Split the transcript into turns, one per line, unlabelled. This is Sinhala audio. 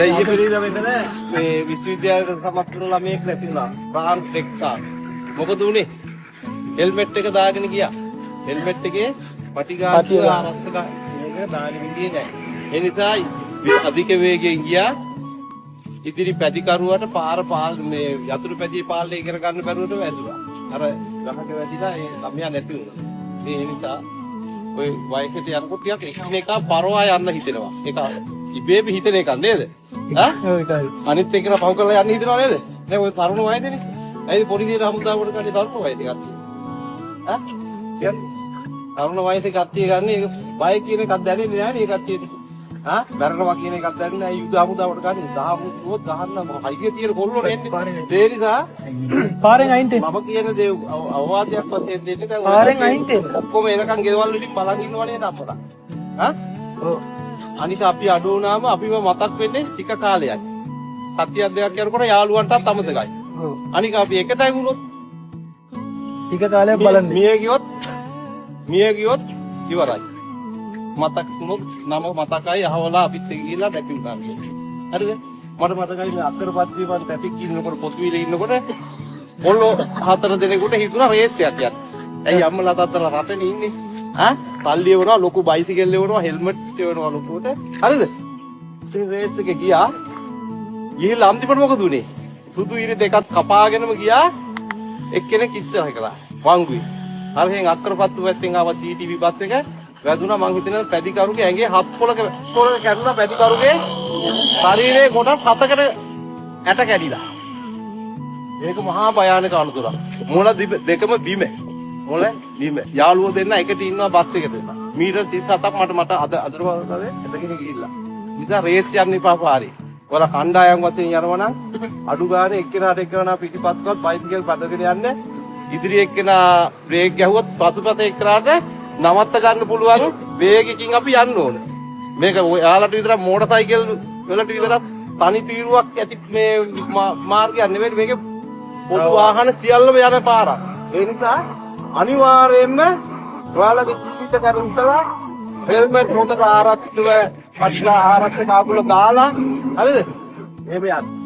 දැන් ඊයේ පෙරේදා මෙතන මේ විශ්වවිද්‍යාලයට සමත් වුණ ළමයෙක් නැති වුණා. රහන් ටෙක්සා. මොකද උනේ? හෙල්මට් එක දාගෙන ගියා. හෙල්මට් එකේ පටිඝාතක ආරක්ෂක මේක දාගෙන ගියේ නෑ. ඒ නිසා අධික වේගයෙන් ගියා. ඉදිරි පැදිකරුවට පාර පාල් මේ යතුරු පැදියේ පාලනය කරගන්න බැරුවට වැදුනා. අර ගහක වැදිලා ඒ ළමයා නැති වුණා. ඒ නිසා ඔය වයසට යනකොට ටිකක් එකිනෙකා පරවා යන්න හිතෙනවා. ඒක ඉබේම හිතෙන එකක් නේද? ඈ?
ඔව්, ඒකයි.
අනිත් එක්කන පව් කරලා යන්න හිතෙනව නේද? දැන් ඔය තරුණ වයසේනේ. ඇයිද පොලිසියට හමුදාවට ගන්නේ තරුණ වයසේ කට්ටිය? ඈ? කියන්නේ තරුණ වයසේ කට්ටිය ගන්න ඒක බය කියන එකක් දැනෙන්නේ නෑ නේ ඒ කට්ටියට. ආ, මැරෙනවා කියන එකක් දැනෙන්නේ නෑ. යුද හමුදාවට ගන්න දහමුදුව ගහන්න හයිය තියෙන කොල්ලෝ එන්නේ. ඒ නිසා
පාරෙන් අයින්ට එන්න.
මම කියන දේ අවවාදයක් වශයෙන් දෙන්නේ දැන් ඔය
පාරෙන් අයින්ට එන්න.
ඔක්කොම එනකන් ගෙවල් වලින් බලන් ඉන්නව නේද අප්පලා? ආ?
ඔව්.
අනික අපි අඩු වුණාම අපිව මතක් වෙන්නේ ටික කාලයයි. සතියක් දෙකක් යනකොට යාළුවන්ටත් අමතකයි.
ඔව්.
අනික අපි එක තැන් වුණොත්
ටික කාලයක් බලන්න.
මිය ගියොත් ඉවරයි. මතක් වුණොත් නම මතකයි, අහවලා අපිත් එක්ක ගිහිල්ලා නැති වුණා කියලා. හරිද? මට මතකයි මේ අක්කරපත්තියේ මං ට්‍රැෆික් ඉන්නකොට, පොතුවිලේ ඉන්නකොට කොල්ලෝ හතර දෙනෙකුට හිතුණා රේස් එකක් යන්න. ඇයි, අම්මලා තාත්තලා රටේ ඉන්නේ. ආ, සල්ලි එවනවා, ලොකු බයිසිකල් එවනවා, හෙල්මට් එවනවා ලොකුවට. හරිද? ඉතින් රේස් එකේ ගියා. ගිහිල්ලා අන්තිමට මොකද උනේ? සුදු ඉරි දෙකක් කපාගෙනම ගියා. එක්කෙනෙක් ඉස්සරහ කළා. වංගුයි. අරහෙන් අක්කරපත්තු පැත්තෙන් ආව CTV bus එක වැදුනා. මං හිතනවා පැදිකරුගේ ඇඟේ හත් පොලක පොලක කැඩුනා. පැදිකරුගේ ශරීරයේ කොටස් හතකට ඇට කැඩිලා. ඒක මහා භයානක අනතුරක්. මොළ දෙකම බිම. මොළ බිම. යාළුවෝ දෙන්න එකට ඉන්නවා බස් එකට. මීටර් 37ක් මට මට අද අදට වගේ ඇදගෙන ගිහිල්ලා. නිසා රේස් යන්න එපා පාරේ. ඔයාලා කණ්ඩායම් වශයෙන් යනවා නම් අඩු ගානේ එක්කෙනාට එක්කෙනා පිටිපස්සවත් බයිසිකල් පදගෙන යන්න. ඉදිරි එක්කෙනා බ්‍රේක් ගැහුවොත් පසුපස එක්කෙනාට නවත්ත ගන්න පුළුවන් වේගයකින් අපි යන්න ඕන. මේක ඔයාලට විතරක්, මෝටර් සයිකල් වලට විතරක් තනි තීරුවක් ඇති මේ මාර්ගයක් නෙවෙයි. මේකේ පොදු වාහන සියල්ලම යන පාරක්. ඒ නිසා අනිවාර්යයෙන්ම ඔයාලගේ ජීවිත ගැන හිතලා හෙල්මට් හොඳට ආරක්ෂිතව වටිනා ආරක්ෂක ආකුල දාලා, හරිද? එහෙම යන්න.